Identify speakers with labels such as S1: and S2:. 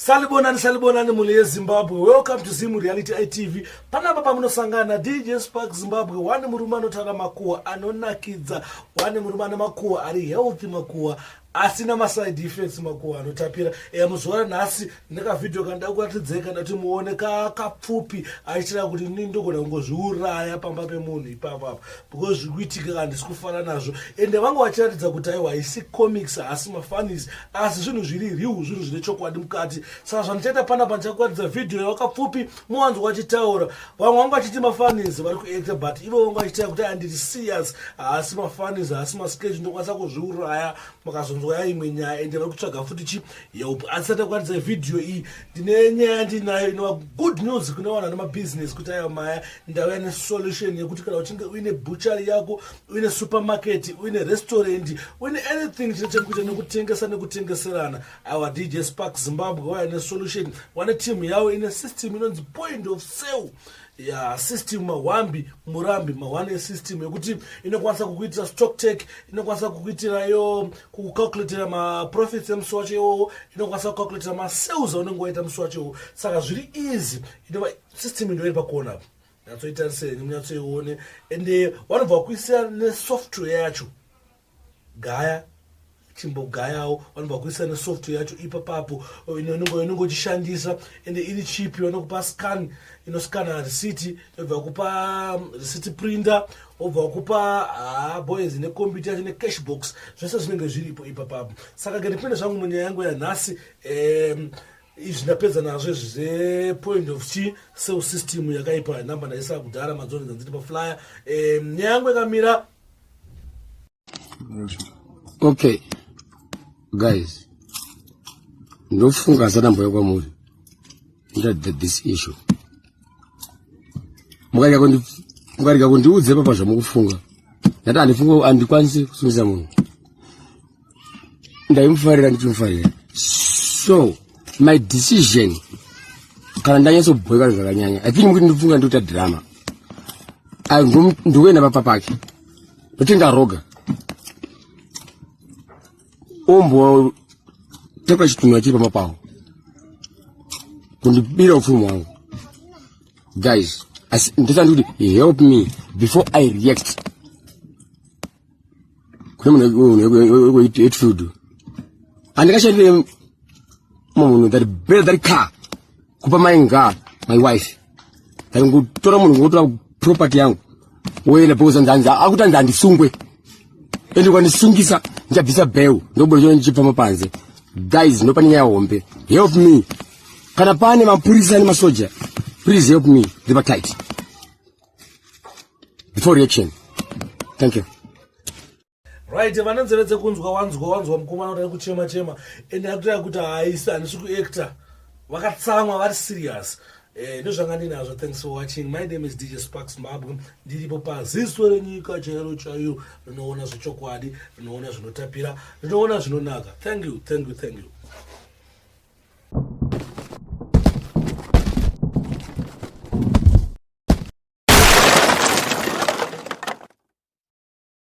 S1: Salibonani, salibonani mhuri yeZimbabwe. Welcome to Zim Reality ITV. Panapa pamunosangana DJ Spark Zimbabwe, one murume anotaura makuhwa anonakidza, one murume ane makuhwa ari healthy, makuhwa asina maside effects, makuhwa anotapira. Muzuva ranhasi ndakavhidhiyo kandida kuratidzei kana kuti muone kakapfupi aitira kuti ini ndogona kungozviuraya pamba pemunhu ipapo apa because zviri kuitika handisi kufara nazvo, ende vanga vachiratidza kuti aiwa, haisi comics, haasi mafunnies, asi zvinhu zviri real, zvinhu zvine chokwadi mukati. Saka zvandichaita panapa, ndichakuratidza vhidhiyo yawakapfupi muwanzo wachitaura. Vamwe vanga vachiti mafunnies, vari kuacta, but ivo vanga vachitaura kuti andiri serious, haasi mafunnies, haasi masketch, ndokwanisa kuzviuraya. Makazonzwa yaimwe nyaya, ende vari kutsvaga futi chi help. Asi takuratidza vhidhiyo iyi, ndine nyaya ndinayo inova good news kune vanhu vane mabhizinesi, kuti aiwa, maya ndauya nesolution yekuti kana uchinge uine butchery yako, uine supermarket, uine restaurant, uine anything chine chekuita nekutengesa nekutengeserana, aiwa, DJ Spark Zimbabwe waya nesolution. Wane team yavo ine system inonzi point of sale ya system, mahwambi murambi mahwane system yekuti inokwanisa kukuitira stock take, inokwanisa kukuitirayo kucalculatira maprofits emusi wacho iwowo, inokwanisa kucalculatira masales aunenge waita musi wacho iwowo. Saka zviri easy. Inova system ndo iri pakuona apo, nyatsoitariseni, munyatsoione, ende vanobva kuisira nesoftware yacho. Gaya chimbogayawo, vanobva kuisa nesoftware yacho ipapapo inenge uchishandisa, ende iri cheap. Vanokupa scan, inoskana receipt, yobva kupa receipt printer, wobva kupa ha boys necomputer yacho necash box, zvese zvinenge zviripo ipapapo. Saka ngendipinde zvangu munyaya yangu yanhasi. Izvi ndapedza nazvo izvi zvepoint of chi sale system yakaipa. Namba ndaisa kudhara madzoni dzandziri paflyer. Nyaya yangu yakamira.
S2: Okay guys, ndofunga sanamboya kwamuri ndadha this issue. Mukarega kundiudze papa zvamukufunga, ndati handifunga, handikwanisi kusungisa munhu. Ndaimufarira, ndichimufarira. So my decision, kana ndanyatsobhoeka zvakanyanya, I think mukuti ndifunga ndikuita drama. Ndikuenda papa pake, ndotenga roga, ombo tekwa chitunhu chiri pamba pawo kundibira upfumi hwangu. Guys, ndosandi kuti help me before I react kune munhu weHatfield. Handingashandire munhu that better that car kupa mai nga my wife than kutora munhu, ngotora property yangu woenda, because nzanzi akuti anzi handisungwe, ende ukandisungisa ndichabvisa bail, ndobuda ndichipfamba panze. Guys, ndopane nyaya hombe. Help me. Kana pane mapurisa nemasoja, please help me. Ndiri tight before reaction. Thank you.
S1: Right, vane nzeve dzekunzwa wanzwa, wanzwa mukomana kuti ari kuchema chema, ende akutoya kuti haisi, handisi kuacta, vakatsamwa, vari serious. Ndozvanga ndinazvo. Thanks for watching. My name is DJ Sparks Zimbabwe. Ndiripo paziso renyika chairo chairo, rinoona zvechokwadi, rinoona zvinotapira, rinoona zvinonaka. Thank you, thank you, thank you.